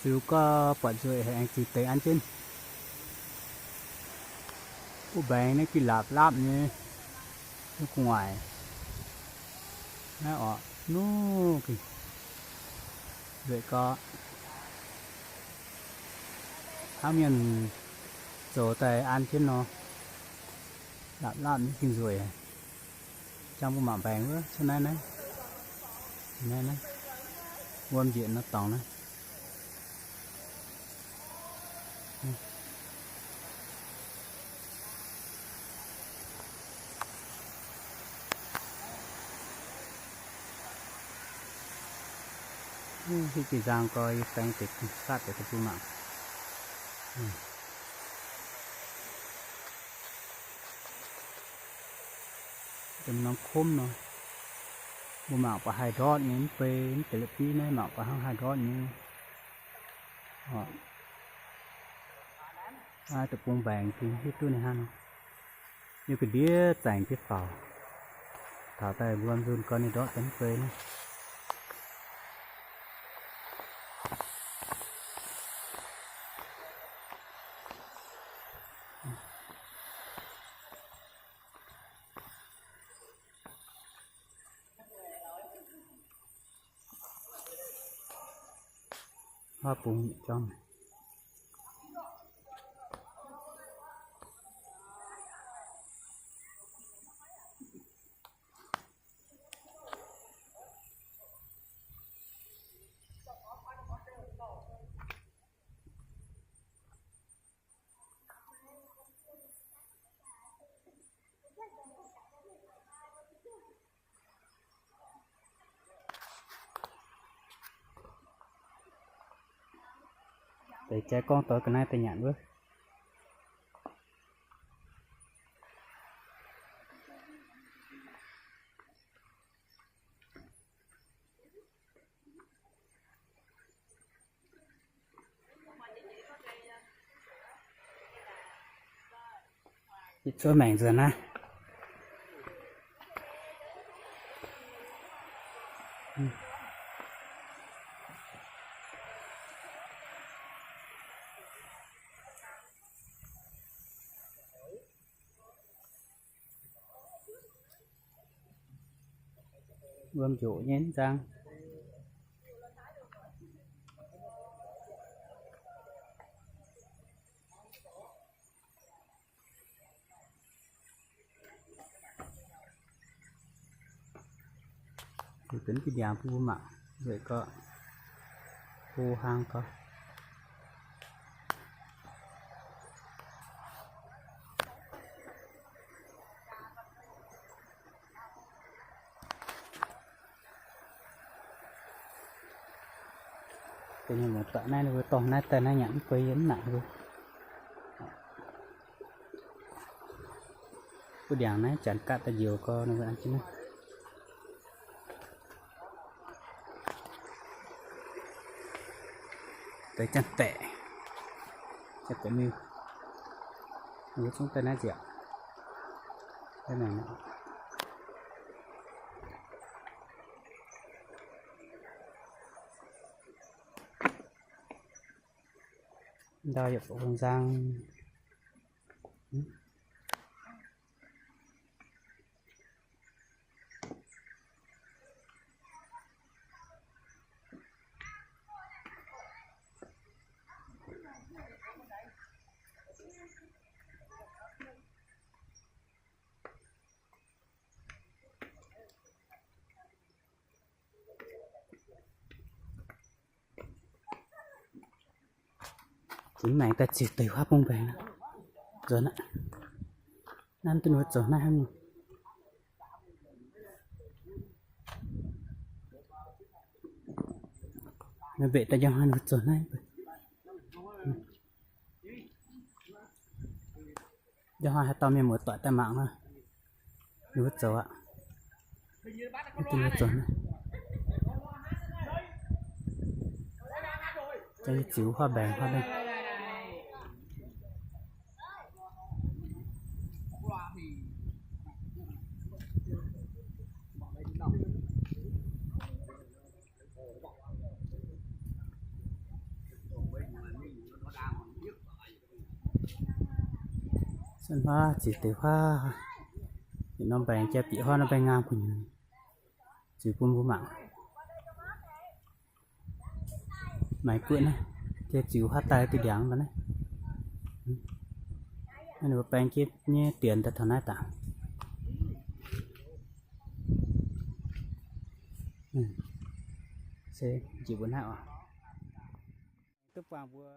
Ziux gau buatc nzueic haic, aengx ziux deix an jienv. Wuov mbaengx naaiv gengh laapc laapv nyei, gu'nguaaic naaiv orqc, nuqv gengh nzueic gau. Hnangv mienh zoux daaih an jienv nor, laapc laapv nyei gengh nzueic. Jangx mbuo mangc mbaengx wuov, cuotv naaiv naaiv, naaiv naaiv, wuom njiec nor dorngx naaiv. Hiuv jiex nzang gorx, yie baeng deix gaatv deix bun mbuo mangc. Dem norm komv nor, mbuo mangc buatc haih ndortv nyei, mv bei mv deix la'bieiv naaiv mangc buatc hnangv haih ndortv nyei. Naaiv deic-bung mbaengx gengh hiuv duqv ninh hnangv nor. Yie ga'ndiev zaengc jienv faaux, taux daaih mbuo nzunh gorn ninh ndortv daaih mv bei naaiv. Huaav bung jomv. Deix jai gorngv doix ga'naaiv daaih nyanc wuov. Ih cuotv maengc nzuonx naaiv. Wuom njoqc nyei nzang. Liuz benx diuh ndiangx bun mbuo mangc, weic gorqv hlo hlang gorx. Deix mienh muoz-doic naaiv ninh mbuo dorh naaiv daaih naaiv nyanc mv bei yie mv naic mbuo. Wuov ndiangx naaiv janx gaatv daaih njoux gorx ninh mbuo an jienv naaiv. Deix janx-daeqc, janx-daeqc miuc, ninh mbuo zungv daaih naaiv nziaauc. Ndau yaac bouc nzang. Zunc maengx daaih ziux deix huaav bung mbaengx nzuonx aqv. Naaiv duqv ninh mbuo zoux naaiv hnangv. Mbeqc daaih njang hnangv ninh mbuo zoux naaiv. Njang hnangv haaix dauh mienh muoz-doic daaih mangc nor, ninh mbuo zoux aqv. Ninh mbuo zoux naaiv. Ziux huaav mbaengx huaav mbaengx. Hnoi ziux deix huaav, yietc norm baengx jaa bieqc huaav norm baengx ngaam gu'nyuoz, ziux bun mbuo mangc. Maaiz guoqv naaiv, jiex ziux huaav daaih diuh ndiangx daaih naaiv. Ninh mbuo baeng jienv nyei dienx daaih taux naaiv daaih. Se njiec mbuo naaiv oc. Duqv buangh mbuo